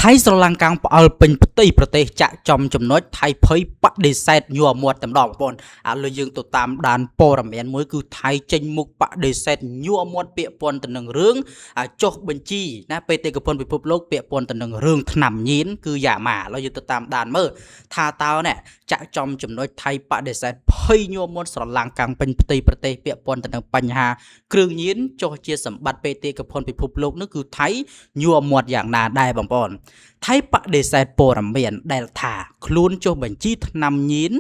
ថៃស្រឡាំងកាំងផ្អើលពេញផ្ទៃប្រទេសចាក់ចំចំណុចថៃភ័យបដិសេធញ័រមាត់តែម្ដងបងប្អូនឥឡូវយើងទៅតាមដានព័ត៌មានមួយគឺថៃចេញមុខបដិសេធញ័រមាត់ពាក្យពន្ធទៅនឹងរឿងចុះបញ្ជីណាបេតិកភណ្ឌពិភពលោកពាក្យពន្ធទៅនឹងរឿងថ្នាំញៀនគឺយ៉ាម៉ាឥឡូវយើងទៅតាមដានមើលថាតើនេះចាក់ចំចំណុចថៃបដិសេធភ័យញ័រមាត់ស្រឡាំងកាំងពេញផ្ទៃប្រទេសពាក្យពន្ធទៅនឹងបញ្ហាគ្រឿងញៀនចុះជាសម្បត្តិបេតិកភណ្ឌពិភពលោកនោះគឺថៃញ័រមាត់យ៉ាងណាដែរបងប្អូន ថៃបដិសេធព័ត៌មានដែលថាខ្លួនចុះបញ្ជីថ្នាំញៀន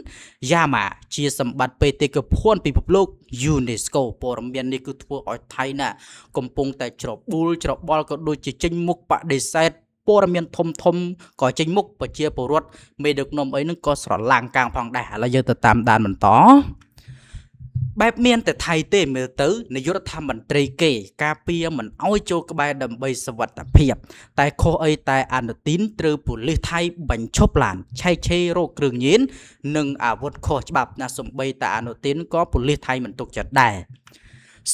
យ៉ាម៉ាជាសម្បត្តិបេតិកភណ្ឌពិភពលោក UNESCO ព័ត៌មាននេះគឺធ្វើឲ្យថៃណាកំពុងតែច្របូលច្របល់ក៏ដូចជាចេញមុខបដិសេធព័ត៌មានធំធំក៏ចេញមុខប្រជាពលរដ្ឋមេដឹកនាំអីហ្នឹងក៏ស្រឡាំងកាងផងដែរឥឡូវយើងទៅតាមដានបន្ត បែបមានតែថៃទេមើលទៅនាយករដ្ឋមន្ត្រីគេការពារមិនអោយចូលក្បែរដើម្បីសវត្ថភាព តែខុសអីតែអានុទីនត្រូវប៉ូលីសថៃបញ្ឈប់ឡានឆែកឆេររកគ្រឿងញៀននិងអាវុធខុសច្បាប់ណាសំបីតែអានុទីនក៏ប៉ូលីសថៃមិនទុកចិត្តដែរ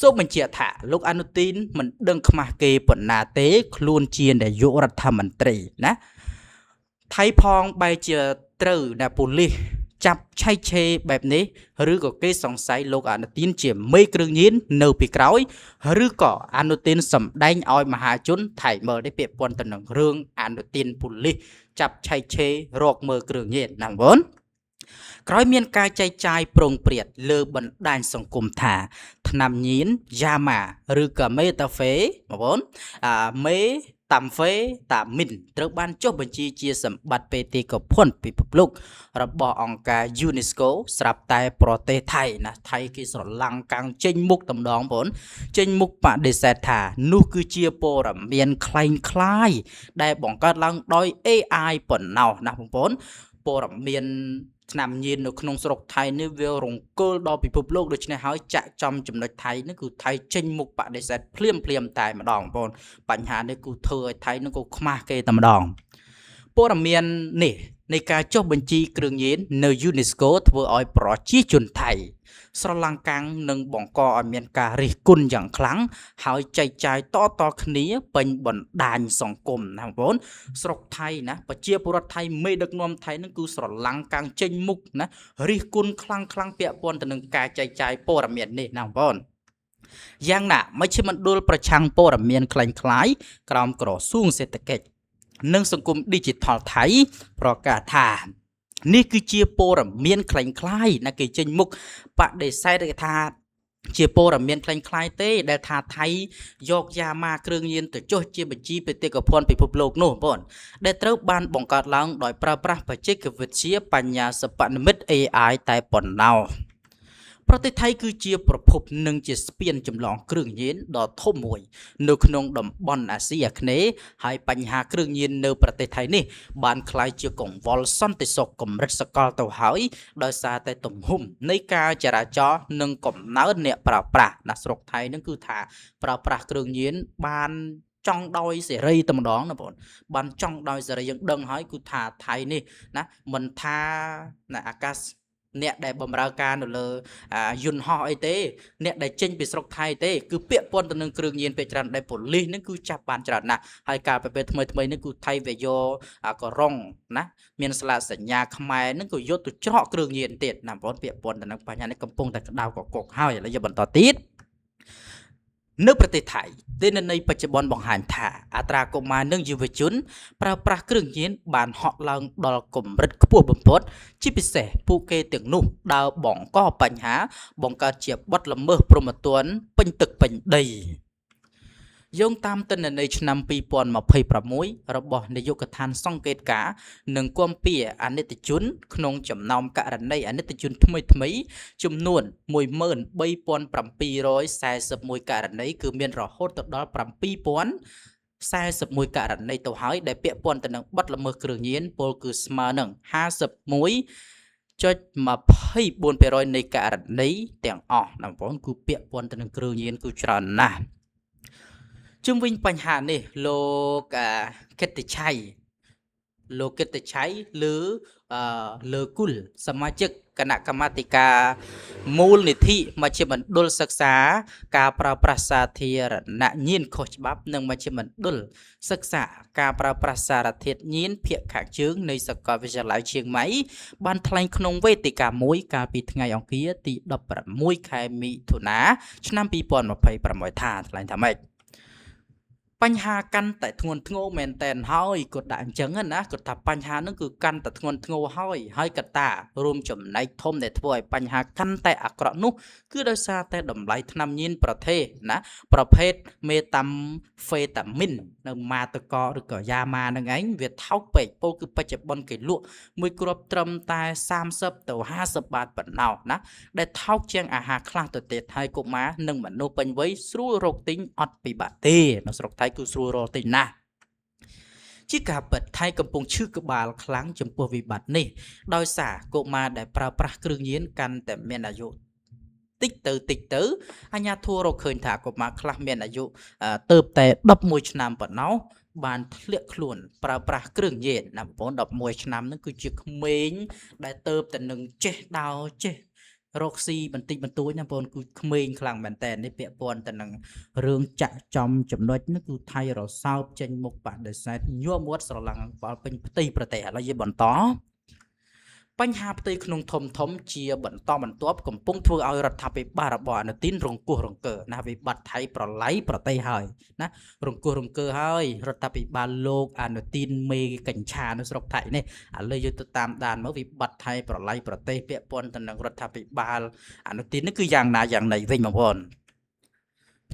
សូមបញ្ជាក់ថាលោកអានុទីនមិនដឹងខ្មាស់គេប៉ុណ្ណាទេខ្លួនជានាយករដ្ឋមន្ត្រីណាថៃផងបែរជាត្រូវណាប៉ូលីសចាប់ឆែកឆេរបែបនេះឬក៏គេសង្ស័យលោកអានុទីនជាមេគ្រឿងញៀននៅពីក្រោយឬក៏អានុទីនសម្ដែងឲ្យមហាជនថៃមើលនេះពាក្យពន្ធទៅនឹងរឿងអានុទីនប៉ូលីសចាប់ឆែកឆេររកមើលគ្រឿងញៀនណាបងប្អូនក្រោយមានការចែកចាយប្រងព្រាតលើបណ្ដាញសង្គមថាថ្នាំញៀនយ៉ាម៉ាឬក៏មេតាហ្វេបងប្អូនអាមេតាំហ្វេតាមីនត្រូវបានចុះបញ្ជីជាសម្បត្តិបេតិកភណ្ឌពិភពលោករបស់អង្គការ UNESCO ស្រាប់តែប្រទេសថៃណាថៃគេស្រឡាំងកាំងចេញមុខតម្ដងបងប្អូនចេញមុខបដិសេធថានោះគឺជាព័ត៌មានក្លែងក្លាយដែលបង្កើតឡើងដោយ AI ប៉ុណ្ណោះណាបងប្អូនព័ត៌មានថ្នាំញៀននៅក្នុងស្រុកថៃនេះវារង្គើដល់ពិភពលោកដូច្នេះហើយចាក់ចំចំណុចថៃនេះគឺថៃចេញមុខបដិសេធភ្លាមភ្លាមតែម្ដងបងប្អូនបញ្ហានេះគឺធ្វើឲ្យថៃនឹងក៏ខ្មាស់គេតែម្ដងព័ត៌មាននេះនៃការចុះបញ្ជីគ្រឿងញៀននៅ UNESCO ធ្វើឲ្យប្រជាជនថៃស្រឡាំងកាំងនិងបង្កឲ្យមានការរិះគន់យ៉ាងខ្លាំងហើយចែកចាយតៗគ្នាពេញបណ្ដាញសង្គមណាបងប្អូនស្រុកថៃណាប្រជាពលរដ្ឋថៃមេដឹកនាំថៃនឹងគឺស្រឡាំងកាំងចេញមុខណារិះគន់ខ្លាំងខ្លាំងពាក់ព័ន្ធទៅនឹងការចែកចាយព័ត៌មាននេះណាបងប្អូនយ៉ាងណាមជ្ឈមណ្ឌលប្រឆាំងព័ត៌មានក្លែងក្លាយក្រោមក្រសួងសេដ្ឋកិច្ចនិងសង្គម Digital ថៃប្រកាសថានេះគឺជាព័ត៌មានក្លែងក្លាយណាគេចេញមុខបដិសេធគេថាជាព័ត៌មានក្លែងក្លាយទេដែលថាថៃយកយ៉ាម៉ាគ្រឿងញៀនទៅចុះជាបញ្ជីបេតិកភណ្ឌពិភពលោកនោះបងប្អូនដែលត្រូវបានបង្កើតឡើងដោយប្រើប្រាស់បច្ចេកវិទ្យាបញ្ញាសិប្បនិម្មិត AI តែប៉ុណ្ណោះប្រទេសថៃគឺជាប្រភពនិងជាស្ពានចម្លងគ្រឿងញៀនដ៏ធំមួយនៅក្នុងតំបន់អាស៊ីអាគ្នេយ៍ហើយបញ្ហាគ្រឿងញៀននៅប្រទេសថៃនេះបានក្លាយជាកង្វល់សន្តិសុខកម្រិតសកលទៅហើយដោយសារតែទំហំនៃការចរាចរណ៍និងកំណើនអ្នកប្រើប្រាស់ណាស្រុកថៃនឹងគឺថាប្រើប្រាស់គ្រឿងញៀនបានចង់ដោយសេរីតែម្ដងណាបងបានចង់ដោយសេរីយើងដឹងហើយគឺថាថៃនេះណាមិនថាណាអាកាសអ្នកដែលបម្រើការនៅលើយន្តហោះអីទេអ្នកដែលចេញពីស្រុកថៃទេគឺពាក់ព័ន្ធទៅនឹងគ្រឿងញៀនពេលច្រើនដែលប៉ូលីសនឹងគឺចាប់បានច្រើនណាស់ហើយកាលពីពេលថ្មីថ្មីនេះគឺថៃវាយកករុងណាមានស្លាកសញ្ញាខ្មែរនឹងក៏យកទៅច្រកគ្រឿងញៀនទៀតណាបងប្អូនពាក់ព័ន្ធទៅនឹងបញ្ហានេះកំពុងតែក្តៅកកកហើយឥឡូវយកបន្តទៀតនៅប្រទេសថៃទិន្នន័យបច្ចុប្បន្នបង្ហាញថាអត្រាកុមារនិងយុវជនប្រើប្រាស់គ្រឿងញៀនបានហក់ឡើងដល់កម្រិតខ្ពស់បំផុតជាពិសេសពួកគេទាំងនោះដើរបង្កបញ្ហាបង្កើតជាបទល្មើសព្រហ្មទណ្ឌពេញទឹកពេញដីយោងតាមទិន្នន័យឆ្នាំ2026របស់នាយកដ្ឋានសង្កេតការនិងគាំពារអនិច្ចជនក្នុងចំណោមករណីអនិច្ចជនថ្មីៗចំនួន 13741 ករណីគឺមានរហូតទៅដល់7041ករណីទៅហើយដែលពាក់ព័ន្ធទៅនឹងបទល្មើសគ្រឿងញៀនពលគឺស្មើនឹង51.24%នៃករណីទាំងអស់ណាបងប្អូនគឺពាក់ព័ន្ធទៅនឹងគ្រឿងញៀនគឺច្រើនណាស់ជុំវិញបញ្ហានេះលោកកិត្តិឆៃ លោកកិត្តឆ័យលើអឺលើគុលសមាជិកគណៈកម្មាធិការមូលនិធិមជ្ឈមណ្ឌលសិក្សាការប្រើប្រាស់សាធារណញៀនខុសច្បាប់និងមជ្ឈមណ្ឌលសិក្សាការប្រើប្រាស់សារធាតុញៀនភាគខាងជើងនៃសាកលវិទ្យាល័យឈៀងម៉ៃបានថ្លែងក្នុងវេទិកាមួយកាលពីថ្ងៃអង្គារទី16ខែមិថុនាឆ្នាំ2026ថាថ្លែងថាម៉េចបញ្ហាកាន់តែធ្ងន់ធ្ងរមែនតែនហើយគាត់ដាក់អញ្ចឹងណាគាត់ថាបញ្ហានឹងគឺកាន់តែធ្ងន់ធ្ងរហើយហើយកត្តារួមចំណែកធំដែលធ្វើឲ្យបញ្ហាកាន់តែអាក្រក់នោះគឺដោយសារតែតម្លៃថ្នាំញៀនប្រទេសណាប្រភេទមេតាំហ្វេតាមីននៅម៉ាតកឬក៏យ៉ាម៉ានឹងឯងវាថោកពេកពោលគឺបច្ចុប្បន្នគេលក់មួយគ្រាប់ត្រឹមតែ30ទៅ50បាតប៉ុណ្ណោះណាដែលថោកជាងអាហារខ្លះទៅទៀតហើយកុមារនិងមនុស្សពេញវ័យស្រួលរកទិញអត់ពិបាកទេនៅស្រុកថៃគឺស្រួលរកទិញណាស់ជាការពិតថៃកំពុងឈឺក្បាលខ្លាំងចំពោះវិបត្តិនេះដោយសារកុមារដែលប្រើប្រាស់គ្រឿងញៀនកាន់តែមានអាយុតិចទៅតិចទៅអាជ្ញាធររកឃើញថាកុមារខ្លះមានអាយុទៅតែ11ឆ្នាំប៉ុណ្ណោះបានធ្លាក់ខ្លួនប្រើប្រាស់គ្រឿងញៀនណាបងប្អូន11ឆ្នាំហ្នឹងគឺជាក្មេងដែលទៅតែនឹងចេះដើរចេះរកស៊ីបន្តិចបន្តួចណាបងប្អូនគឺក្មេងខ្លាំងមែនតើនេះពាក់ព័ន្ធទៅនឹងរឿងចាក់ចំចំណុចនេះគឺថៃរសើបចេញមុខបដិសេធញ័រមាត់ស្រឡាំងបាល់ពេញផ្ទៃប្រទេសឥឡូវយើងបន្តបញ្ហាផ្ទៃក្នុងធំធំជាបន្តបន្ទាប់កំពុងធ្វើឲ្យរដ្ឋាភិបាលរបស់អនុទីនរង្គោះរង្គើណាវិបត្តិថៃប្រឡ័យប្រទេសហើយណារង្គោះរង្គើហើយរដ្ឋាភិបាលលោកអនុទីនមេកញ្ឆានៅស្រុកថៃនេះឥឡូវយើងទៅតាមដានមកវិបត្តិថៃប្រឡ័យប្រទេសពាក់ព័ន្ធទៅនឹងរដ្ឋាភិបាលអនុទីននេះគឺយ៉ាងណាយ៉ាងណីវិញបងប្អូន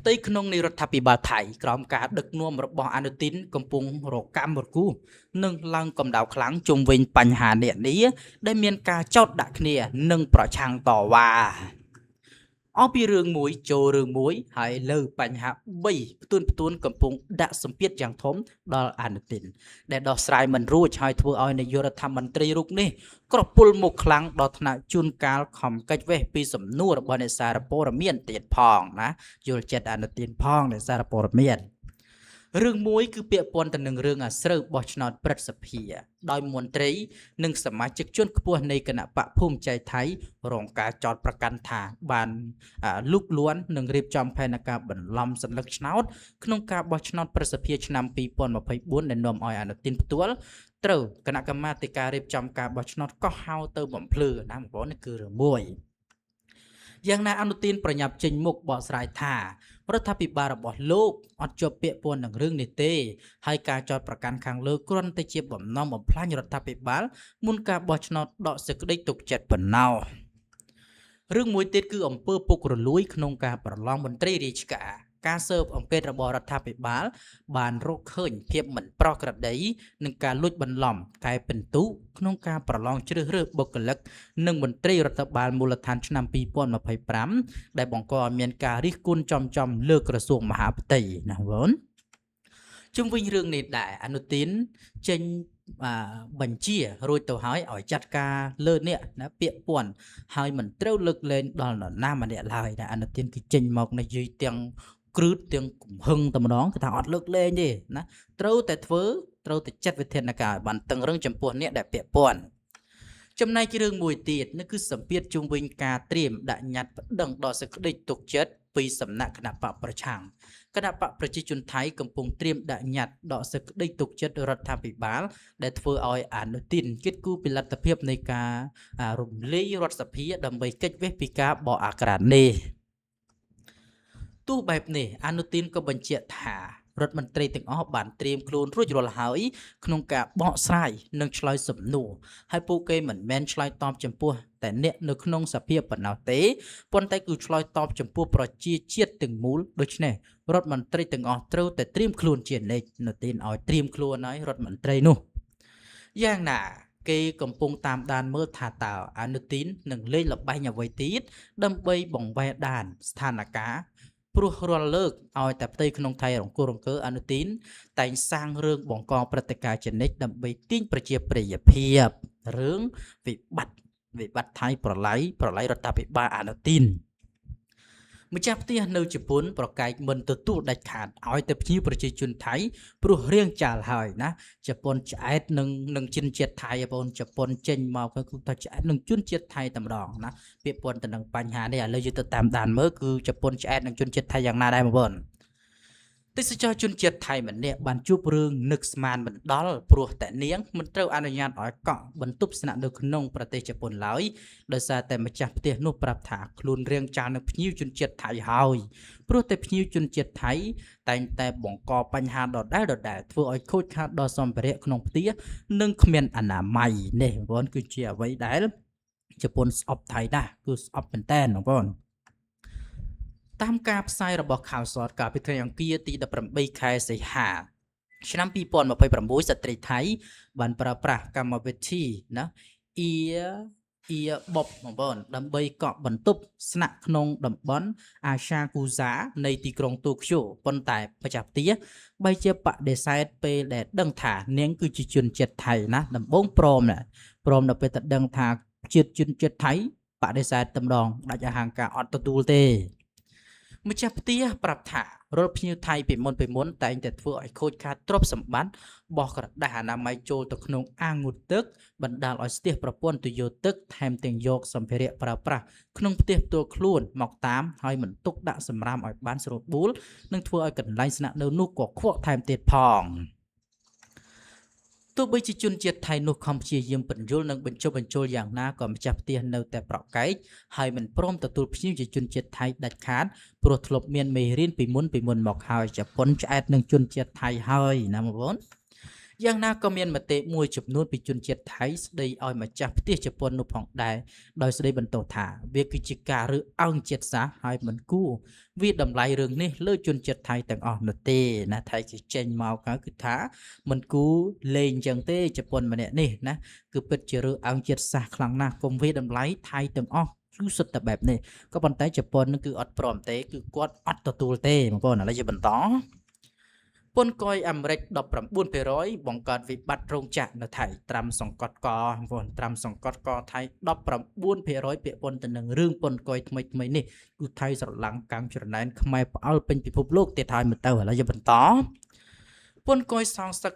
ផ្ទៃក្នុងនៃរដ្ឋាភិបាលថៃក្រោមការដឹកនាំរបស់អនុទីនកំពុងរកម្មរគូសនិងឡើងកម្ដៅខ្លាំងជុំវិញបញ្ហានានាដែលមានការចោទដាក់គ្នានិងប្រឆាំងតវ៉ាអស់ពីរឿងមួយចូលរឿងមួយហើយលើបញ្ហា3ផ្ទួនផ្ទួនកំពុងដាក់សម្ពាធយ៉ាងធំដល់អនុទីនដែលដោះស្រាយមិនរួចហើយធ្វើឲ្យនាយករដ្ឋមន្ត្រីរូបនេះក្រពុលមុខខ្លាំងដល់ថ្នាក់ជួនកាលខំកិច្ចវេះពីសំណួររបស់អ្នកសារព័ត៌មានទៀតផងណាយល់ចិត្តអនុទីនផងអ្នកសារព័ត៌មានរឿងមួយគឺពាក់ព័ន្ធទៅនឹងរឿងអាស្រូវបោះឆ្នោតព្រឹទ្ធសភាដោយមន្ត្រីនិងសមាជិកជាន់ខ្ពស់នៃគណៈបកភូមិចៃថៃរងការចោទប្រកាន់ថាបានលូកលាន់និងរៀបចំផែនការបន្លំសន្លឹកឆ្នោតក្នុងការបោះឆ្នោតព្រឹទ្ធសភាឆ្នាំ2024ដែលនាំឲ្យអនុទីនផ្ទាល់ត្រូវគណៈកម្មាធិការរៀបចំការបោះឆ្នោតកោះហៅទៅបំភ្លឺណាបងប្អូននេះគឺរឿងមួយយ៉ាងណាអនុទីនប្រញាប់ចេញមុខបកស្រាយថារដ្ឋាភិបាលរបស់លោកអត់ជាប់ពាក់ព័ន្ធនឹងរឿងនេះទេហើយការចោទប្រកាន់ខាងលើគ្រាន់តែជាបំណងបំផ្លាញរដ្ឋាភិបាលមុនការបោះឆ្នោតដកសេចក្តីទុកចិត្តប៉ុណ្ណោះរឿងមួយទៀតគឺអំពើពុករលួយក្នុងការប្រឡងមន្ត្រីរាជការការស៊ើបអង្កេតរបស់រដ្ឋាភិបាលបានរកឃើញភាពមិនប្រក្រតីនិងការលួចបន្លំកែពិន្ទុក្នុងការប្រឡងជ្រើសរើសបុគ្គលិកនិងមន្ត្រីរដ្ឋបាលមូលដ្ឋានឆ្នាំ2025ដែលបង្កឲ្យមានការរិះគន់ចំៗលើក្រសួងមហាផ្ទៃណាបងជុំវិញរឿងនេះដែរអនុទីនចេញបញ្ជារួចទៅហើយឲ្យចាត់ការលើអ្នកណាពាក្យពន្ធហើយមិនត្រូវលើកលែងដល់នរណាម្នាក់ឡើយណាអនុទីនគឺចេញមកនិយាយទាំងគ្រឹតទាំងកំហឹងតែម្ដងគឺថាអត់លើកលែងទេណាត្រូវតែធ្វើត្រូវតែចាត់វិធានការឲ្យបានតឹងរឹងចំពោះអ្នកដែលពាក់ព័ន្ធចំណែករឿងមួយទៀតនោះគឺសម្ពាធជុំវិញការត្រៀមដាក់ញត្តិប្តឹងដល់សេចក្តីទុកចិត្តពីសំណាក់គណៈបកប្រឆាំងគណៈបកប្រជាជនថៃកំពុងត្រៀមដាក់ញត្តិដកសេចក្តីទុកចិត្តរដ្ឋាភិបាលដែលធ្វើឲ្យអនុទីនគិតគូរពីលទ្ធភាពនៃការរំលាយរដ្ឋសភាដើម្បីគេចវេះពីការបកអាក្រាតនេះទោះបែបនេះអនុទីនក៏បញ្ជាក់ថារដ្ឋមន្ត្រីទាំងអស់បានត្រៀមខ្លួនរួចរាល់ហើយក្នុងការបកស្រាយនិងឆ្លើយសំណួរហើយពួកគេមិនមែនឆ្លើយតបចំពោះតែអ្នកនៅក្នុងសភាប៉ុណ្ណោះទេប៉ុន្តែគឺឆ្លើយតបចំពោះប្រជាជាតិទាំងមូលដូច្នេះរដ្ឋមន្ត្រីទាំងអស់ត្រូវតែត្រៀមខ្លួនជានិច្ចនៅទីនឲ្យត្រៀមខ្លួនហើយរដ្ឋមន្ត្រីនោះយ៉ាងណាគេកំពុងតាមដានមើលថាតើអនុទីននឹងលេងល្បែងអ្វីទៀតដើម្បីបង្វែរដានស្ថានភាពព្រោះរាល់លើកឲ្យតែផ្ទៃក្នុងថៃរង្គោះរង្គើអនុទីនតែងសាងរឿងបង្កព្រឹត្តិការណ៍ជានិច្ចដើម្បីទាញប្រជាប្រិយភាពរឿងវិបត្តិថៃប្រឡ័យរដ្ឋាភិបាលអនុទីន ម្ចាស់ផ្ទះនៅជប៉ុនប្រកែកមិនទទួលដាច់ខាតឲ្យតែភ្ញៀវប្រជាជនថៃព្រោះរៀងចាលហើយណាជប៉ុនឆ្អែតនឹងជនជាតិថៃបងប្អូនជប៉ុនចេញមកគឺថាឆ្អែតនឹងជនជាតិថៃតែម្ដងណាពាក់ព័ន្ធទៅនឹងបញ្ហានេះឥឡូវយើងទៅតាមដានមើលគឺជប៉ុនឆ្អែតនឹងជនជាតិថៃយ៉ាងណាដែរបងប្អូនទេសចរជនជាតិថៃម្នាក់បានជួបរឿងនឹកស្មានមិនដល់ព្រោះតែនាងមិនត្រូវអនុញ្ញាតឲ្យកក់បន្ទប់ស្នាក់នៅក្នុងប្រទេសជប៉ុនឡើយដោយសារតែម្ចាស់ផ្ទះនោះប្រាប់ថាខ្លួនរៀងចាលនឹងភ្ញៀវជនជាតិថៃហើយព្រោះតែភ្ញៀវជនជាតិថៃតែងតែបង្កបញ្ហាដដែលៗធ្វើឲ្យខូចខាតដល់សម្ភារៈក្នុងផ្ទះនិងគ្មានអនាម័យនេះបងប្អូនគឺជាអ្វីដែលជប៉ុនស្អប់ថៃណាស់គឺស្អប់មែនតើបងប្អូនតាមការផ្សាយរបស់ข่าวសតកាលពីថ្ងៃអង្គារទី18ខែសីហាឆ្នាំ2026ស្ត្រីថៃបានប្រើប្រាស់កម្មវិធីណាអ៊ីអ៊ីបបបងប្អូនដើម្បីកក់បន្ទប់ស្នាក់ក្នុងតំបន់អាសាគូសានៃទីក្រុងតូក្យូប៉ុន្តែម្ចាស់ផ្ទះបីជាបដិសេធពេលដែលដឹងថានាងគឺជាជនជាតិថៃណាដំបងព្រមណាព្រមដល់ពេលតែដឹងថាជាតិជនជាតិថៃបដិសេធតែម្ដងដាច់អាហារការអត់ទទួលទេម្ចាស់ផ្ទះប្រាប់ថារាល់ភ្ញៀវថៃពីមុនពីមុនតែងតែធ្វើឲ្យខូចខាតទ្រព្យសម្បត្តិបោះក្រដាសអនាម័យចូលទៅក្នុងអាងងូតទឹកបណ្ដាលឲ្យស្ទះប្រព័ន្ធទុយោទឹកថែមទាំងយកសម្ភារៈប្រើប្រាស់ក្នុងផ្ទះផ្ទាល់ខ្លួនមកតាមហើយមិនទុកដាក់សម្រាមឲ្យបានស្រួលបួលនិងធ្វើឲ្យកន្លែងស្នាក់នៅនោះក៏ខ្វក់ថែមទៀតផងទោះបីជាជនជាតិថៃនោះខំព្យាយាមពន្យល់និងបញ្ចុះបញ្ចូលយ៉ាងណាក៏ម្ចាស់ផ្ទះនៅតែប្រកែកហើយមិនព្រមទទួលភ្ញៀវជាជនជាតិថៃដាច់ខាតព្រោះធ្លាប់មានមេរៀនពីមុនពីមុនមកហើយជប៉ុនឆ្អែតនឹងជនជាតិថៃហើយណាបងប្អូនយ៉ាងណាក៏មានមតិមួយចំនួនពីជនជាតិថៃស្ដីឲ្យម្ចាស់ផ្ទះជប៉ុននោះផងដែរដោយស្ដីបន្ទោសថាវាគឺជាការរើសអើងជាតិសាសន៍ហើយមិនគួរវាតម្លៃរឿងនេះលើជនជាតិថៃទាំងអស់នោះទេណាថៃគេចេញមកគឺថាមិនគួរលេងអញ្ចឹងទេជប៉ុនម្នាក់នេះណាគឺពិតជារើសអើងជាតិសាសន៍ខ្លាំងណាស់កុំវាតម្លៃថៃទាំងអស់គឺសុទ្ធតែបែបនេះក៏ប៉ុន្តែជប៉ុននឹងគឺអត់ព្រមទេគឺគាត់អត់ទទួលទេបងប្អូនឥឡូវជាបន្តពន្ធកយអាមេរិក 19% បង្កើតវិបត្តិរោងចក្រនៅថៃត្រាំសង្កត់កបងប្អូនត្រាំសង្កត់កថៃ 19% ពាក់ព័ន្ធទៅនឹងរឿងពន្ធកយថ្មីថ្មីនេះគឺថៃស្រឡាំងកាំងច្រណែនខ្មែរផ្អើលពេញពិភពលោកទៀតហើយមើលទៅឥឡូវយើងបន្តពន្ធកយសងសឹក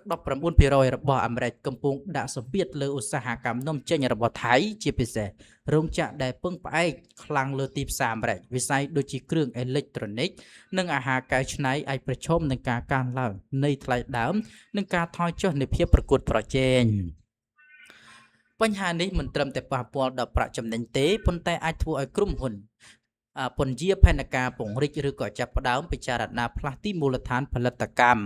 19% របស់អាមេរិកកំពុងដាក់សម្ពាធលើឧស្សាហកម្មនាំចេញរបស់ថៃជាពិសេសរោងចក្រដែលពឹងផ្អែកខ្លាំងលើទីផ្សារអាមេរិកវិស័យដូចជាគ្រឿងអេឡិចត្រូនិកនិងអាហារកែច្នៃអាចប្រឈមនឹងការកើនឡើងនៃថ្លៃដើមនិងការថយចុះនៃភាពប្រកួតប្រជែងបញ្ហានេះមិនត្រឹមតែប៉ះពាល់ដល់ប្រាក់ចំណេញទេប៉ុន្តែអាចធ្វើឲ្យក្រុមហ៊ុនពន្យាផែនការពង្រីកឬក៏ចាប់ផ្ដើមពិចារណាផ្លាស់ទីមូលដ្ឋានផលិតកម្ម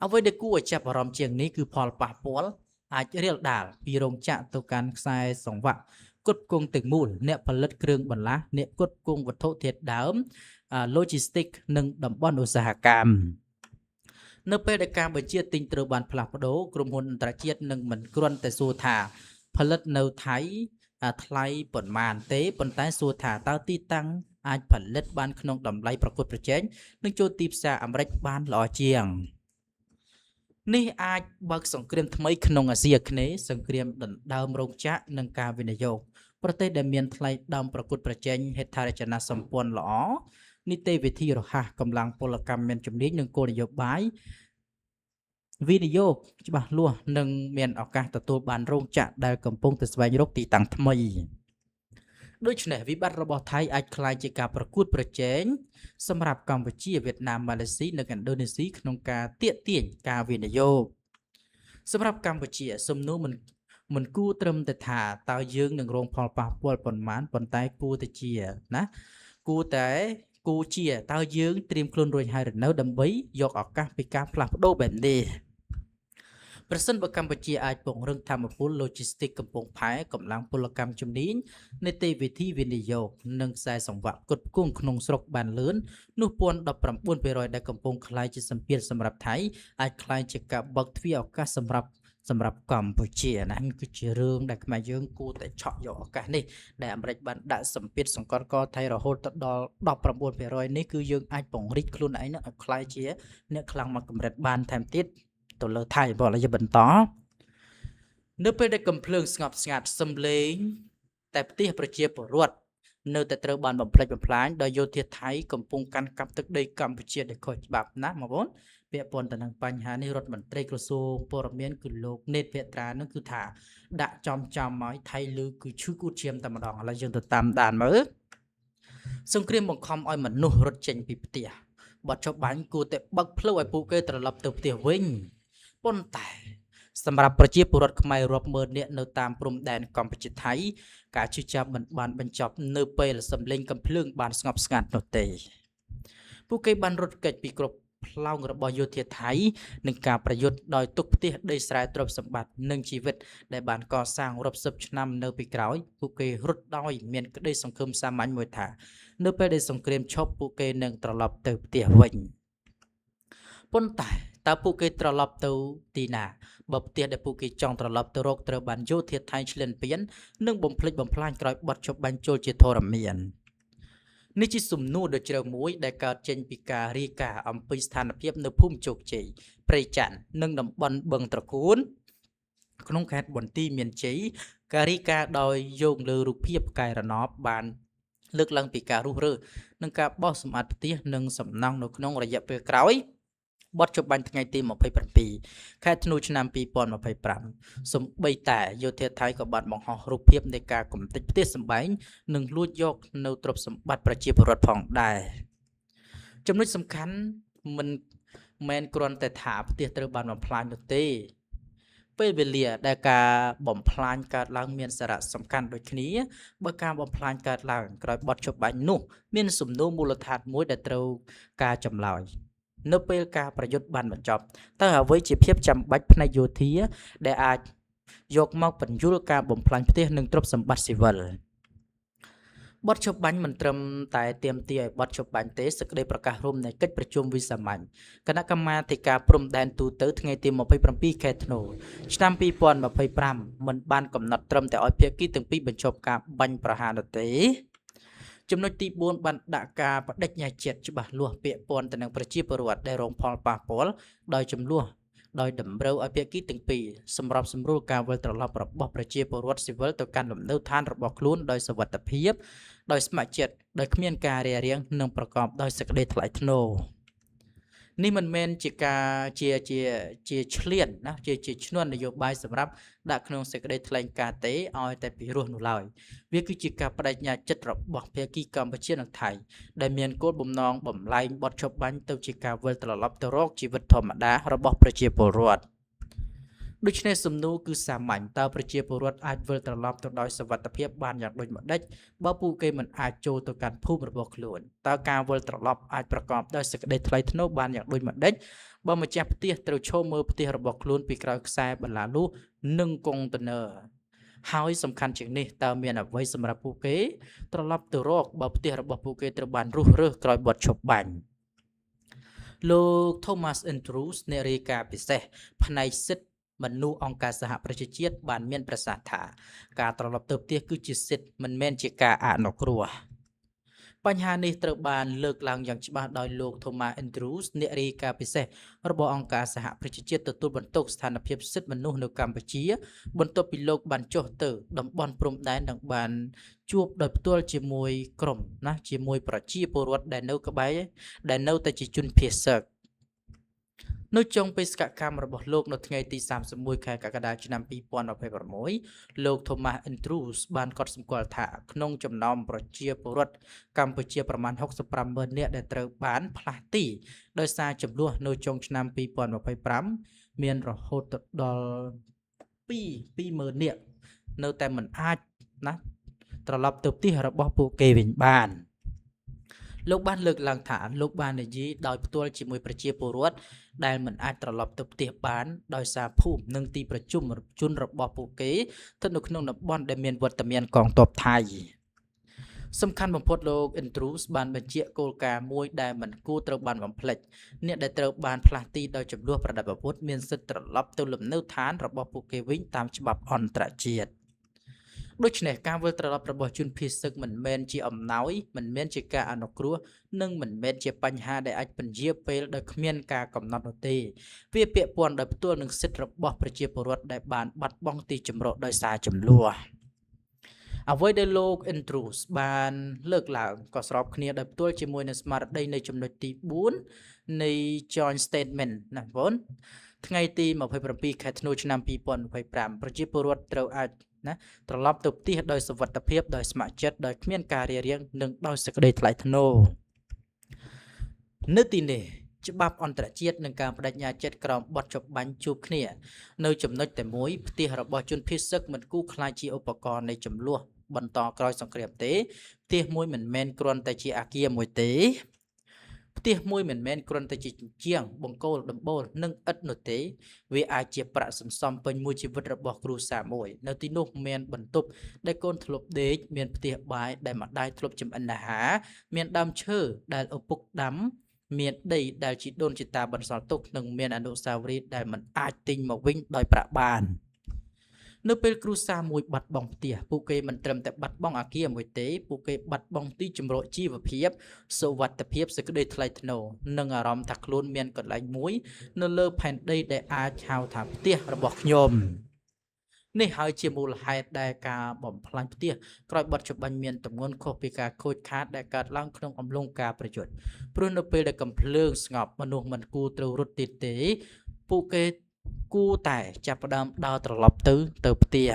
អ្វីដែលគួរឲ្យចាប់អារម្មណ៍ជាងនេះគឺផលប៉ះពាល់អាចរាលដាលពីរោងចក្រទៅកាន់ខ្សែសង្វាក់ផ្គត់ផ្គង់ទាំងមូលអ្នកផលិតគ្រឿងបន្លាស់អ្នកផ្គត់ផ្គង់វត្ថុធាតុដើម Logistics និងតំបន់ឧស្សាហកម្មនៅពេលដែលការបញ្ជាទិញត្រូវបានផ្លាស់ប្ដូរក្រុមហ៊ុនអន្តរជាតិនឹងមិនគ្រាន់តែសួរថាផលិតនៅថៃថ្លៃប៉ុន្មានទេប៉ុន្តែសួរថាតើទីតាំងអាចផលិតបានក្នុងតម្លៃប្រកួតប្រជែងនិងចូលទីផ្សារអាមេរិកបានល្អជាងនេះអាចបើកសង្គ្រាមថ្មីក្នុងអាស៊ីអាគ្នេយ៍សង្គ្រាមដណ្ដើមរោងចក្រនិងការវិនិយោគប្រទេសដែលមានថ្លៃដើមប្រកួតប្រជែងហេដ្ឋារចនាសម្ព័ន្ធល្អនីតិវិធីរហ័សកម្លាំងពលកម្មមានជំនាញនិងគោលនយោបាយវិនិយោគច្បាស់លាស់និងមានឱកាសទទួលបានរោងចក្រដែលកំពុងតែស្វែងរកទីតាំងថ្មីដូច្នេះវិបត្តិរបស់ថៃអាចក្លាយជាការប្រកួតប្រជែងសម្រាប់កម្ពុជាវៀតណាមម៉ាឡេស៊ីនិងឥណ្ឌូនេស៊ីក្នុងការទាក់ទាញការវិនិយោគសម្រាប់កម្ពុជាសំណួរមិនគួរត្រឹមតែថាតើយើងនឹងរងផលប៉ះពាល់ប៉ុន្មានប៉ុន្តែគួរតែជាណាគួរតែគួរជាតើយើងត្រៀមខ្លួនរួចហើយឬនៅដើម្បីយកឱកាសពីការផ្លាស់ប្ដូរបែបនេះប្រសិនបើកម្ពុជាអាចពង្រឹងធម្មពល Logistics កំពង់ផែកម្លាំងពលកម្មជំនាញនីតិវិធីវិនិយោគនិងខ្សែសង្វាក់ផ្គត់ផ្គង់ក្នុងស្រុកបានលឿននោះពន្ធ 19% ដែលកំពុងក្លាយជាសម្ពាធសម្រាប់ថៃអាចក្លាយជាការបើកទ្វារឱកាសសម្រាប់កម្ពុជាណាគឺជារឿងដែលខ្មែរយើងគួរតែឆក់យកឱកាសនេះដែលអាមេរិកបានដាក់សម្ពាធសង្កត់កថៃរហូតទៅដល់ 19% នេះគឺយើងអាចពង្រីកខ្លួនឯងនឹងឲ្យក្លាយជាអ្នកខ្លាំងមកកម្រិតបានថែមទៀតទៅលើថៃបងឥឡូវយើងបន្តនៅពេលដែលកំភ្លើងស្ងប់ស្ងាត់សំឡេងតែផ្ទះប្រជាពលរដ្ឋ នៅតែត្រូវបានបំផ្លិចបំផ្លាញដោយយោធាថៃកំពុងកាន់កាប់ទឹកដីកម្ពុជាដោយខុសច្បាប់ណាបងប្អូនពាក់ព័ន្ធទៅនឹងបញ្ហានេះរដ្ឋមន្ត្រីក្រសួងព័ត៌មានគឺលោកនេតភត្រានឹងគឺថាដាក់ចំចំមកថៃលឺគឺឈឺគូតឈាមតែម្ដងឥឡូវយើងទៅតាមដានមើលសង្គ្រាមបង្ខំឲ្យមនុស្សរត់ចេញពីផ្ទះបទច្បាញ់គួរតែបើកផ្លូវឲ្យពួកគេត្រឡប់ទៅផ្ទះវិញប៉ុន្តែសម្រាប់ប្រជាពលរដ្ឋខ្មែររាប់ម៉ឺននាក់នៅតាមព្រំដែនកម្ពុជាថៃការជឿចាប់មិនបានបញ្ចប់នៅពេលសម្លេងកំភ្លើងបានស្ងប់ស្ងាត់នោះទេពួកគេបានរត់គេចពីគ្រប់ផ្លោងរបស់យោធាថៃនិងការប្រយុទ្ធដោយទុកផ្ទះដីស្រែទ្រព្យសម្បត្តិនិងជីវិតដែលបានកសាងរាប់សិបឆ្នាំនៅពីក្រោយពួកគេរត់ដោយមានក្តីសង្ឃឹមសាមញ្ញមួយថានៅពេលដែលសង្គ្រាមឈប់ពួកគេនឹងត្រឡប់ទៅផ្ទះវិញប៉ុន្តែតើពួកគេត្រឡប់ទៅទីណាបើផ្ទះដែលពួកគេចង់ត្រឡប់ទៅរកត្រូវបានយោធាថៃឈ្លានពាននិងបំផ្លិចបំផ្លាញក្រោយបទជប់បាញ់ចូលជាធរមាននេះជាសំណួរដ៏ជ្រៅមួយដែលកើតចេញពីការរាយការណ៍អំពីស្ថានភាពនៅភូមិជោគជ័យព្រៃច័ន្ទនិងតំបន់បឹងត្រកួនក្នុងខេត្តបន្ទាយមានជ័យការរាយការណ៍ដោយយោងលើរូបភាពផ្កាយរណបបានលើកឡើងពីការរុះរើនិងការបោសសម្អាតផ្ទះនិងសំណង់នៅក្នុងរយៈពេលក្រោយបទជប់បាញ់ថ្ងៃទី27ខែធ្នូឆ្នាំ2025សំបីតែយោធាថៃក៏បានបង្ហោះរូបភាពនៃការកំទេចផ្ទះសម្បែងនិងលួចយកនៅទ្រព្យសម្បត្តិប្រជាពលរដ្ឋផងដែរចំណុចសំខាន់មិនមែនគ្រាន់តែថាផ្ទះត្រូវបានបំផ្លាញនោះទេពេលវេលាដែលការបំផ្លាញកើតឡើងមានសារៈសំខាន់ដូចគ្នាបើការបំផ្លាញកើតឡើងក្រោយបទជប់បាញ់នោះមានសំណួរមូលដ្ឋានមួយដែលត្រូវការចម្លើយនៅពេលការប្រយុទ្ធបានបញ្ចប់តើអ្វីជាភាពចាំបាច់ផ្នែកយោធាដែលអាចយកមកបញ្យលការបំផ្លាញផ្ទះនិងទ្រព្យសម្បត្តិស៊ីវិលបទជប់បាញ់មិនត្រឹមតែទាមទារឲ្យបទជប់បាញ់ទេសេចក្តីប្រកាសរួមនៃកិច្ចប្រជុំវិសាមញ្ញគណៈកម្មាធិការព្រំដែនទូទៅថ្ងៃទី27ខែធ្នូឆ្នាំ2025មិនបានកំណត់ត្រឹមតែឲ្យភាគីទាំងពីរបញ្ចប់ការបាញ់ប្រហារនោះទេចំណុចទី4បានដាក់ការបដិញ្ញាចិត្តច្បាស់លាស់ពាក់ព័ន្ធទៅនឹងប្រជាពលរដ្ឋដែលរងផលប៉ះពាល់ដោយចំនួនដោយតម្រូវឲ្យភាគីទាំងពីរសម្របសម្រួលការវិលត្រឡប់របស់ប្រជាពលរដ្ឋស៊ីវិលទៅកាន់លំនៅឋានរបស់ខ្លួនដោយសុវត្ថិភាពដោយស្ម័គ្រចិត្តដោយគ្មានការរារាំងនិងប្រកបដោយសេចក្តីថ្លៃថ្នូរនេះមិនមែនជាការជាជាជាឆ្លៀនណាជាជាឈ្នន់នយោបាយសម្រាប់ដាក់ក្នុងសេចក្តីថ្លែងការណ៍ទេឲ្យតែពីរោះនោះឡើយវាគឺជាការបដិញ្ញាចិត្តរបស់ភាគីកម្ពុជានិងថៃដែលមានគោលបំណងបំលែងបទឈប់បាញ់ទៅជាការវិលត្រឡប់ទៅរកជីវិតធម្មតារបស់ប្រជាពលរដ្ឋដូច្នេះសំណួរគឺសាមញ្ញតើប្រជាពលរដ្ឋអាចវិលត្រឡប់ទៅដោយសុវត្ថិភាពបានយ៉ាងដូចម្តេចបើពួកគេមិនអាចចូលទៅកាន់ភូមិរបស់ខ្លួនតើការវិលត្រឡប់អាចប្រកបដោយសេចក្តីថ្លៃថ្នូរបានយ៉ាងដូចម្តេចបើម្ចាស់ផ្ទះត្រូវឈរមើលផ្ទះរបស់ខ្លួនពីក្រោយខ្សែបន្លាលួសនិងកុងតឺន័រហើយសំខាន់ជាងនេះតើមានអ្វីសម្រាប់ពួកគេត្រឡប់ទៅរកបើផ្ទះរបស់ពួកគេត្រូវបានរុះរើសក្រោយបទឈប់បាញ់លោក Thomas Andrews អ្នករាយការណ៍ពិសេសផ្នែកសិទ្ធិមនុស្សអង្គការសហប្រជាជាតិបានមានប្រសាសន៍ថាការត្រឡប់ទៅផ្ទះគឺជាសិទ្ធិមិនមែនជាការអនុគ្រោះបញ្ហានេះត្រូវបានលើកឡើងយ៉ាងច្បាស់ដោយលោក Thomas Andrews អ្នករាយការណ៍ពិសេសរបស់អង្គការសហប្រជាជាតិទទួលបន្ទុកស្ថានភាពសិទ្ធិមនុស្សនៅកម្ពុជាបន្ទាប់ពីលោកបានចុះទៅតំបន់ព្រំដែននិងបានជួបដោយផ្ទាល់ជាមួយក្រុមណាជាមួយប្រជាពលរដ្ឋដែលនៅក្បែរដែលនៅតែជាជនភៀសសឹកនៅចុងបេសកកម្មរបស់លោកនៅថ្ងៃទី31ខែកក្កដាឆ្នាំ2026លោក Thomas Andrews បានកត់សម្គាល់ថាក្នុងចំណោមប្រជាពលរដ្ឋកម្ពុជាប្រមាណ65ម៉ឺននាក់ដែលត្រូវបានផ្លាស់ទីដោយសារចំនួននៅចុងឆ្នាំ2025មានរហូតទៅដល់2 20000នាក់នៅតែមិនអាចណាត្រឡប់ទៅផ្ទះរបស់ពួកគេវិញបានលោកបានលើកឡើងថាលោកបាននិយាយដោយផ្ទាល់ជាមួយប្រជាពលរដ្ឋដែលមិនអាចត្រឡប់ទៅផ្ទះបានដោយសារភូមិនិងទីប្រជុំជនរបស់ពួកគេស្ថិតនៅក្នុងតំបន់ដែលមានវត្តមានកងទ័ពថៃសំខាន់បំផុតលោក Andrews បានបញ្ជាក់គោលការណ៍មួយដែលមិនគួរត្រូវបានបំភ្លេចអ្នកដែលត្រូវបានផ្លាស់ទីដោយចំនួនប្រដាប់អាវុធមានសិទ្ធិត្រឡប់ទៅលំនៅឋានរបស់ពួកគេវិញតាមច្បាប់អន្តរជាតិដូច្នេះការវិលត្រឡប់របស់ជនភៀសសឹកមិនមែនជាអំណោយមិនមែនជាការអនុគ្រោះនិងមិនមែនជាបញ្ហាដែលអាចពន្យាពេលដោយគ្មានការកំណត់នោះទេវាពាក់ព័ន្ធដោយផ្ទាល់នឹងសិទ្ធិរបស់ប្រជាពលរដ្ឋដែលបានបាត់បង់ទីជម្រកដោយសារចំនួន អ្វីដែលលោក Andrews បានលើកឡើងក៏ស្របគ្នាដោយផ្ទាល់ជាមួយនឹងស្មារតីនៃចំណុចទី4នៃ Joint Statement ណាបងប្អូនថ្ងៃទី27ខែធ្នូឆ្នាំ2025ប្រជាពលរដ្ឋត្រូវអាចណាត្រឡប់ទៅផ្ទះដោយសុវត្ថិភាពដោយស្ម័គ្រចិត្តដោយគ្មានការរារាំងនិងដោយសេចក្តីថ្លៃថ្នូរនៅទីនេះច្បាប់អន្តរជាតិនិងការបដិញ្ញាចិត្តក្រោមបទច្បាញ់ជួបគ្នានៅចំណុចតែមួយផ្ទះរបស់ជនភៀសសឹកមិនគួរក្លាយជាឧបករណ៍នៃជម្លោះបន្តក្រោយសង្គ្រាមទេផ្ទះមួយមិនមែនគ្រាន់តែជាអាគារមួយទេផ្ទះមួយមិនមែនគ្រាន់តែជាជញ្ជាំងបង្គោលដំបូលនិងឥដ្ឋនោះទេវាអាចជាប្រាក់សន្សំពេញមួយជីវិតរបស់គ្រួសារមួយនៅទីនោះមានបន្ទប់ដែលកូនធ្លាប់ដេកមានផ្ទះបាយដែលម្ដាយធ្លាប់ចម្អិនអាហារមានដើមឈើដែលឪពុកដាំមានដីដែលជីដូនជីតាបន្សល់ទុកនិងមានអនុស្សាវរីយ៍ដែលមិនអាចទិញមកវិញដោយប្រាក់បាននៅពេលគ្រួសារមួយបាត់បង់ផ្ទះពួកគេមិនត្រឹមតែបាត់បង់អាគារមួយទេពួកគេបាត់បង់ទីជម្រកជីវភាពសុវត្ថិភាពសេចក្តីថ្លៃថ្នូរនិងអារម្មណ៍ថាខ្លួនមានកន្លែងមួយនៅលើផែនដីដែលអាចហៅថាផ្ទះរបស់ខ្ញុំនេះហើយជាមូលហេតុដែលការបំផ្លាញផ្ទះក្រោយបទច្បាញ់មានទម្ងន់ខុសពីការខូចខាតដែលកើតឡើងក្នុងអំឡុងការប្រយុទ្ធព្រោះនៅពេលដែលកំភ្លើងស្ងប់មនុស្សមិនគួរត្រូវរត់ទៀតទេពួកគេគួរតែចាប់ផ្ដើមដើរត្រឡប់ទៅផ្ទះ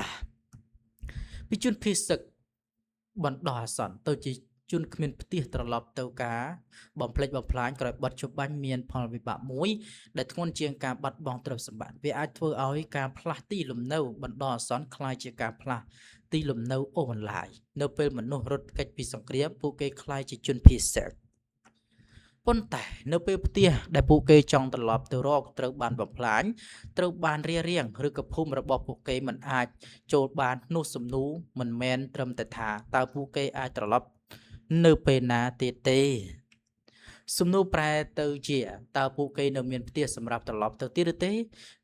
ពីជនភៀសសឹកបណ្ដោះអាសន្នទៅជាជនគ្មានផ្ទះត្រឡប់ទៅការបំផ្លិចបំផ្លាញក្រោយបទច្បាញ់មានផលវិបាកមួយដែលធ្ងន់ជាងការបាត់បង់ទ្រព្យសម្បត្តិវាអាចធ្វើឲ្យការផ្លាស់ទីលំនៅបណ្ដោះអាសន្នក្លាយជាការផ្លាស់ទីលំនៅអូសបន្លាយនៅពេលមនុស្សរត់គេចពីសង្គ្រាមពួកគេក្លាយជាជនភៀសសឹកប៉ុន្តែនៅពេលផ្ទះដែលពួកគេចង់ត្រឡប់ទៅរកត្រូវបានបំផ្លាញត្រូវបានរារាំងឬក៏ភូមិរបស់ពួកគេមិនអាចចូលបាននោះសំណួរមិនមែនត្រឹមតែថាតើពួកគេអាចត្រឡប់នៅពេលណាទៀតទេសំណួរប្រែទៅជាតើពួកគេនៅមានផ្ទះសម្រាប់ត្រឡប់ទៅទៀតឬទេ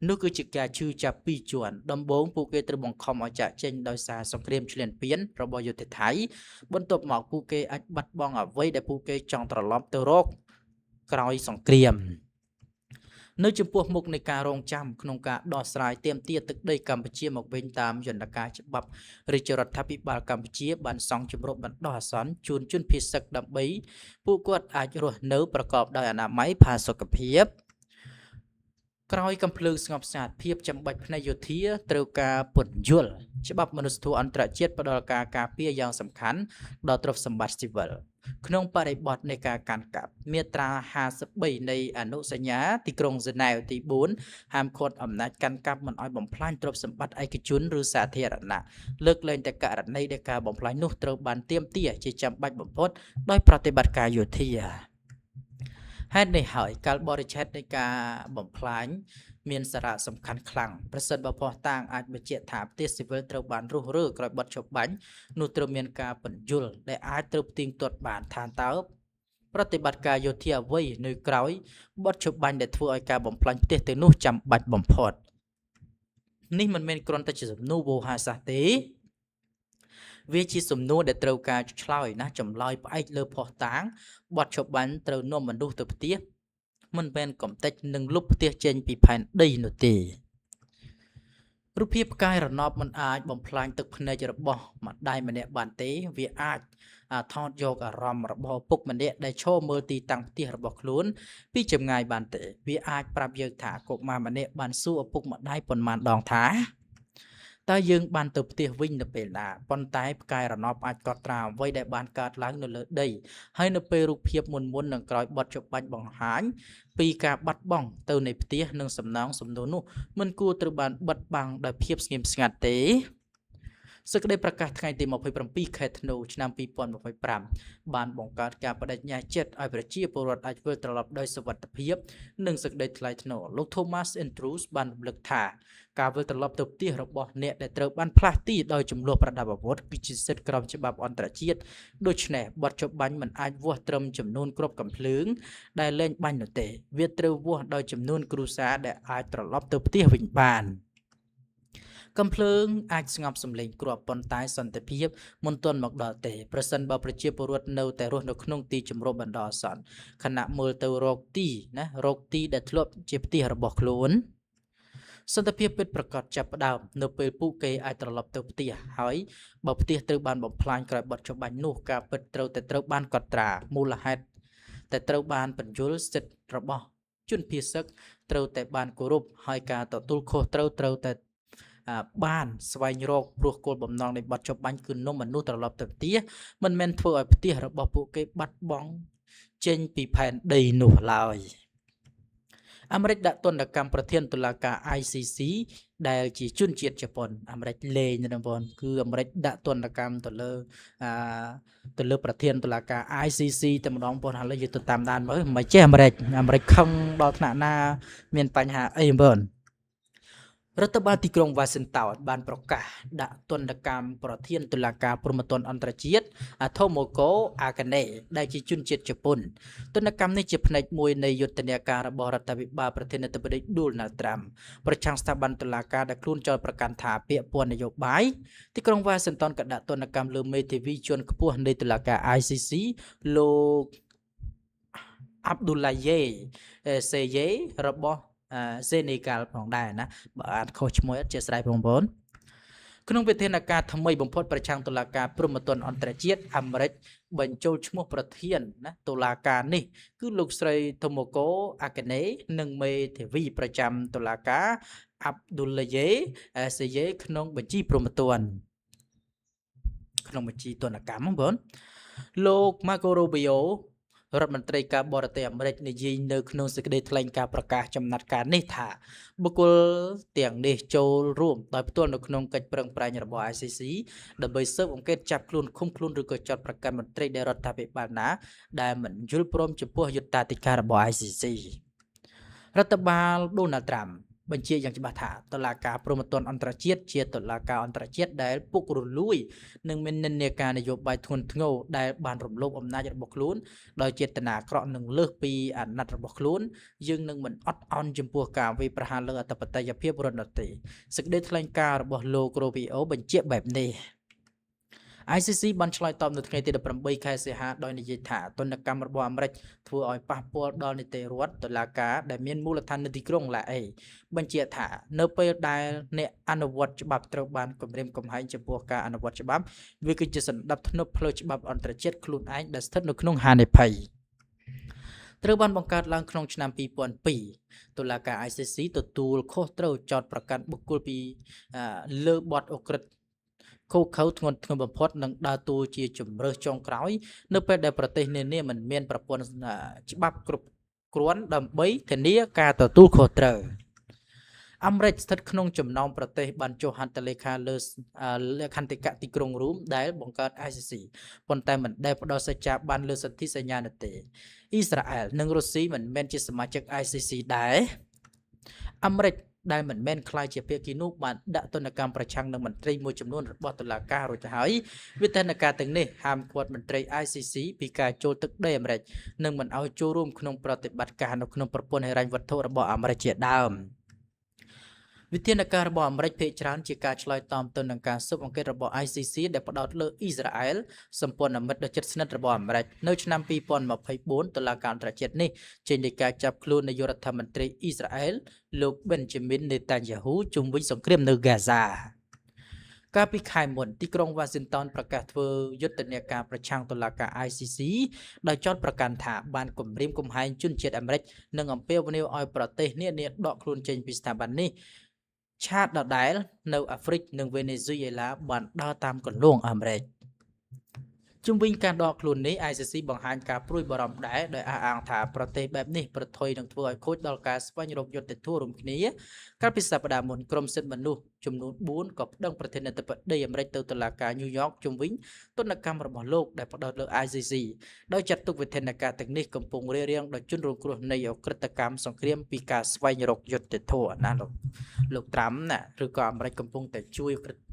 នោះគឺជាការឈឺចាប់ពីរជាន់ដំបូងពួកគេត្រូវបង្ខំឲ្យចាកចេញដោយសារសង្គ្រាមឈ្លានពានរបស់យោធាថៃបន្ទាប់មកពួកគេអាចបាត់បង់អ្វីដែលពួកគេចង់ត្រឡប់ទៅរកក្រោយសង្គ្រាមនៅចំពោះមុខនៃការរងចាំក្នុងការដោះស្រាយទាមទារទឹកដីកម្ពុជាមកវិញតាមយន្តការច្បាប់រាជរដ្ឋាភិបាលកម្ពុជាបានសង់ជំរកបណ្ដោះអាសន្នជូនជនភៀសសឹកដើម្បីពួកគាត់អាចរស់នៅប្រកបដោយអនាម័យផាសុកភាពក្រោយកំភ្លើងស្ងប់ស្ងាត់ភាពចាំបាច់ផ្នែកយោធាត្រូវការពន្យល់ច្បាប់មនុស្សធម៌អន្តរជាតិផ្ដល់ការការពារយ៉ាងសំខាន់ដល់ទ្រព្យសម្បត្តិស៊ីវិលក្នុងបរិបទនៃការកាន់កាប់មាត្រា53នៃអនុសញ្ញាទីក្រុងហ្សឺណែវទី4ហាមឃាត់អំណាចកាន់កាប់មិនឲ្យបំផ្លាញទ្រព្យសម្បត្តិឯកជនឬសាធារណៈលើកលែងតែករណីដែលការបំផ្លាញនោះត្រូវបានទាមទារជាចាំបាច់បំផុតដោយប្រតិបត្តិការយោធាហេតុនេះហើយកាលបរិច្ឆេទនៃការបំផ្លាញមានសារៈសំខាន់ខ្លាំងប្រសិនបើភស្តុតាងអាចបញ្ជាក់ថាផ្ទះស៊ីវិលត្រូវបានរុះរើក្រោយបទច្បាញ់នោះត្រូវមានការពន្យល់ដែលអាចត្រូវផ្ទៀងផ្ទាត់បានថាតើប្រតិបត្តិការយោធាអ្វីនៅក្រោយបទច្បាញ់ដែលធ្វើឲ្យការបំផ្លាញផ្ទះទាំងនោះចាំបាច់បំផុតនេះមិនមែនគ្រាន់តែជាសំណួរវោហារសាស្ត្រទេវាជាសំណួរដែលត្រូវការឆ្លើយណាចម្លើយផ្អែកលើភស្តុតាងបទច្បាញ់ត្រូវនាំមនុស្សទៅផ្ទះមិនមែនកំទេចនិងលុបផ្ទះចេញពីផែនដីនោះទេរូបភាពផ្កាយរណបមិនអាចបំផ្លាញទឹកភ្នែករបស់ម្ដាយម្នាក់បានទេវាអាចថតយកអារម្មណ៍របស់ឪពុកម្នាក់ដែលឈរមើលទីតាំងផ្ទះរបស់ខ្លួនពីចម្ងាយបានទេវាអាចប្រាប់យើងថាកុមារម្នាក់បានសួរឪពុកម្ដាយប៉ុន្មានដងថាតើយើងបានទៅផ្ទះវិញនៅពេលណាប៉ុន្តែផ្កាយរណបអាចកត់ត្រាអ្វីដែលបានកើតឡើងនៅលើដីហើយនៅពេលរូបភាពមុនៗនិងក្រោយបទច្បាញ់បង្ហាញពីការបាត់បង់ទៅនៃផ្ទះនិងសំណងសំណួរនោះមិនគួរត្រូវបានបិទបាំងដោយភាពស្ងៀមស្ងាត់ទេសេចក្តីប្រកាសថ្ងៃទី27ខែធ្នូឆ្នាំ2025បានបង្កើតការបដិញ្ញាចិត្តឲ្យប្រជាពលរដ្ឋអាចវិលត្រឡប់ដោយសុវត្ថិភាពនិងសេចក្តីថ្លៃថ្នូរលោក Thomas Andrews បានរំលឹកថាការវិលត្រឡប់ទៅផ្ទះរបស់អ្នកដែលត្រូវបានផ្លាស់ទីដោយចំនួនប្រដាប់អាវុធគឺជាសិទ្ធិក្រមច្បាប់អន្តរជាតិដូច្នេះបទច្បាញ់មិនអាចវាស់ត្រឹមចំនួនគ្រាប់កាំភ្លើងដែលលែងបាញ់នោះទេវាត្រូវវាស់ដោយចំនួនគ្រួសារដែលអាចត្រឡប់ទៅផ្ទះវិញបានកំភ្លើងអាចស្ងប់សម្លេងគ្រាប់ប៉ុន្តែសន្តិភាពមិនទាន់មកដល់ទេប្រសិនបើប្រជាពលរដ្ឋនៅតែរស់នៅក្នុងទីជម្រកបណ្ដោះអាសន្នខណៈមើលទៅរកទីណារកទីដែលធ្លាប់ជាផ្ទះរបស់ខ្លួន សន្តិភាពពិតប្រាកដចាប់ផ្ដើមនៅពេលពួកគេអាចត្រឡប់ទៅផ្ទះហើយបើផ្ទះត្រូវបានបំផ្លាញក្រោយបទច្បាញ់នោះការពិតត្រូវតែត្រូវបានកត់ត្រាមូលហេតុតែត្រូវបានបញ្យលសិទ្ធិរបស់ជនភៀសសឹកត្រូវតែបានគោរពហើយការទទួលខុសត្រូវត្រូវតែបានស្វែងរកព្រោះគោលបំណងនៃបទច្បាញ់គឺនាំមនុស្សត្រឡប់ទៅផ្ទះមិនមែនធ្វើឲ្យផ្ទះរបស់ពួកគេបាត់បង់ចេញពីផែនដីនោះឡើយ។ អាមេរិកដាក់ទណ្ឌកម្មប្រធានតុលាការ ICC ដែលជាជនជាតិជប៉ុនអាមេរិកលេងណាបងប្អូនគឺអាមេរិកដាក់ទណ្ឌកម្មទៅលើអាទៅលើប្រធានតុលាការ ICC តែម្ដងបងប្អូនឥឡូវយើងទៅតាមដានមើលមិនចេះអាមេរិកអាមេរិកខឹងដល់ថ្នាក់ណាមានបញ្ហាអីបងប្អូនរដ្ឋបាលទីក្រុងវ៉ាស៊ីនតោនបានប្រកាសដាក់ទណ្ឌកម្មប្រធានតុលាការព្រហ្មទណ្ឌអន្តរជាតិ ថូម៉ូកូ អាកានេដែលជាជនជាតិជប៉ុនទណ្ឌកម្មនេះជាផ្នែកមួយនៃយុទ្ធនាការរបស់រដ្ឋាភិបាលប្រធានាធិបតីដូណាល់ត្រាំប្រឆាំងស្ថាប័នតុលាការដែលខ្លួនចោទប្រកាន់ថាពាក់ព័ន្ធនយោបាយទីក្រុងវ៉ាស៊ីនតោនក៏ដាក់ទណ្ឌកម្មលើមេធាវីជាន់ខ្ពស់នៃតុលាការ ICC លោកអាប់ឌូឡាយេសេយេរបស់សេនេហ្គាល់ផងដែរណាបើអានខុសឈ្មោះអធិស្ឋានបងប្អូនក្នុងវិធានការថ្មីបំផុតប្រឆាំងតុលាការព្រហ្មទណ្ឌអន្តរជាតិអាមេរិកបញ្ចូលឈ្មោះប្រធានណាតុលាការនេះគឺលោកស្រីថូម៉ូកូអាកានេនិងមេធាវីប្រចាំតុលាការអាប់ឌុលយេសេយេក្នុងបញ្ជីព្រហ្មទណ្ឌក្នុងបញ្ជីទណ្ឌកម្មបងប្អូនលោកម៉ាកូរូប៊ីអូរដ្ឋមន្ត្រីការបរទេសអាមេរិកនិយាយនៅក្នុងសេចក្តីថ្លែងការណ៍ប្រកាសចំណាត់ការនេះថាបុគ្គលទាំងនេះចូលរួមដោយផ្ទាល់នៅក្នុងកិច្ចប្រឹងប្រែងរបស់ ICC ដើម្បីស៊ើបអង្កេតចាប់ខ្លួនឃុំខ្លួនឬក៏ចោទប្រកាន់មន្ត្រីដែលរដ្ឋាភិបាលណាដែលមិនយល់ព្រមចំពោះយុត្តាធិការរបស់ ICC រដ្ឋបាលដូណាល់ត្រាំបញ្ជាយ៉ាងច្បាស់ថាតុលាការព្រហ្មទណ្ឌអន្តរជាតិជាតុលាការអន្តរជាតិដែលពុករលួយនិងមាននិន្នាការនយោបាយធ្ងន់ធ្ងរដែលបានរំលោភអំណាចរបស់ខ្លួនដោយចេតនាអាក្រក់និងលើសពីអាណត្តិរបស់ខ្លួនយើងនឹងមិនអត់ឱនចំពោះការវាយប្រហារលើអធិបតេយ្យភាពរដ្ឋដទៃសេចក្តីថ្លែងការណ៍របស់លោករូប៊ីអូបញ្ជាក់បែបនេះ ICC បានឆ្លើយតបនៅថ្ងៃទី18ខែសីហាដោយនិយាយថាទណ្ឌកម្មរបស់អាមេរិកធ្វើឲ្យប៉ះពាល់ដល់នីតិរដ្ឋតុលាការដែលមានមូលដ្ឋាននៅទីក្រុងឡាអេបញ្ជាក់ថានៅពេលដែលអ្នកអនុវត្តច្បាប់ត្រូវបានគំរាមកំហែងចំពោះការអនុវត្តច្បាប់វាគឺជាសន្តិភាពផ្លូវច្បាប់អន្តរជាតិខ្លួនឯងដែលស្ថិតនៅក្នុងហានិភ័យត្រូវបានបង្កើតឡើងក្នុងឆ្នាំ2002តុលាការ ICC ទទួលខុសត្រូវចោទប្រកាន់បុគ្គលពីលើបទឧក្រិដ្ឋខូខើធ្ងន់ធ្ងរបំផុតនិងដើរតួជាជំរើសចុងក្រោយនៅពេលដែលប្រទេសនានាមិនមានប្រព័ន្ធច្បាប់គ្រប់គ្រាន់ដើម្បីធានាការទទួលខុសត្រូវអាមេរិកស្ថិតក្នុងចំណោមប្រទេសបានចុះហត្ថលេខាលើលក្ខន្តិកៈទីក្រុងរ៉ូមដែលបង្កើត ICC ប៉ុន្តែមិនដែលផ្ដល់សច្ចាប័នលើសន្ធិសញ្ញានោះទេអ៊ីស្រាអែលនិងរុស្ស៊ីមិនមែនជាសមាជិក ICC ដែរអាមេរិកដែលមិនមែនក្លាយជាភាគីនោះបានដាក់ទណ្ឌកម្មប្រឆាំងនឹងមន្ត្រីមួយចំនួនរបស់តុលាការរួចទៅហើយវិធានការទាំងនេះហាមឃាត់មន្ត្រី ICC ពីការចូលទឹកដីអាមេរិកនិងមិនឲ្យចូលរួមក្នុងប្រតិបត្តិការនៅក្នុងប្រព័ន្ធហិរញ្ញវត្ថុរបស់អាមេរិកជាដើមវិធានការរបស់អាមេរិកភាគច្រើនជាការឆ្លើយតបទៅនឹងការស៊ើបអង្កេតរបស់ ICC ដែលផ្ដោតលើអ៊ីស្រាអែលសម្ព័ន្ធមិត្តដ៏ជិតស្និទ្ធរបស់អាមេរិកនៅឆ្នាំ2024តុលាការអន្តរជាតិនេះចេញដីកាចាប់ខ្លួននាយករដ្ឋមន្ត្រីអ៊ីស្រាអែលលោកបេនជាមីននេតាញ៉ាហ៊ូជុំវិញសង្គ្រាមនៅហ្គាហ្សាកាលពីខែមុនទីក្រុងវ៉ាស៊ីនតោនប្រកាសធ្វើយុទ្ធនាការប្រឆាំងតុលាការ ICC ដោយចោទប្រកាន់ថាបានគំរាមកំហែងជនជាតិអាមេរិកនិងអំពាវនាវឲ្យប្រទេសនានាដកខ្លួនចេញពីស្ថាប័ននេះឆាតដដែលនៅអាហ្វ្រិកនិងវេណេស៊ុយអេឡាបានដើរតាមគន្លងអាមេរិកជុំវិញការដកខ្លួននេះ ICC បង្ហាញការព្រួយបារម្ភដែរដោយអះអាងថាប្រទេសបែបនេះប្រថុយនឹងធ្វើឲ្យខូចដល់ការស្វែងរកយុត្តិធម៌រួមគ្នាកាលពីសប្តាហ៍មុនក្រុមសិទ្ធិមនុស្សចំនួន4ក៏ប្តឹងប្រធានាធិបតីអាមេរិកទៅតុលាការញូវយ៉កជុំវិញទណ្ឌកម្មរបស់លោកដែលផ្ដោតលើ ICC ដោយចាត់ទុកវិធានការទាំងនេះកំពុងរារាំងដល់ជនរងគ្រោះនៃឧក្រិដ្ឋកម្មសង្គ្រាមពីការស្វែងរកយុត្តិធម៌ណាលោកត្រាំណាឬក៏អាមេរិកកំពុងតែជួយឧក្រិដ្ឋ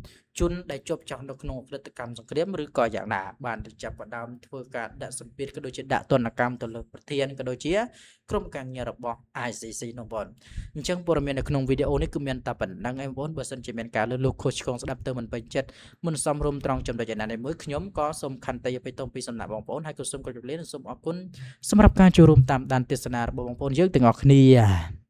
ជនដែលជាប់ចោទនៅក្នុងឧក្រិដ្ឋកម្មសង្គ្រាមឬក៏យ៉ាងណាបានទៅចាប់ផ្ដើមធ្វើការដាក់សម្ពាធក៏ដូចជាដាក់ទណ្ឌកម្មទៅលើប្រធានក៏ដូចជាក្រុមការងាររបស់ ICC នោះបងអញ្ចឹងព័ត៌មាននៅក្នុងវីដេអូនេះគឺមានតែប៉ុណ្្នឹងឯងបងបើសិនជាមានការលើសលុះខុសឆ្គងស្ដាប់ទៅមិនពេញចិត្តមិនសមរម្យត្រង់ចំណុចណាមួយខ្ញុំក៏សូមខន្តីអភ័យទោសពីសំណាក់បងប្អូនហើយក៏សូមគោរពលានិងសូមអរគុណសម្រាប់ការចូលរួមតាមដានទស្សនារបស់បងប្អូនយើងទាំងអស់គ្នា។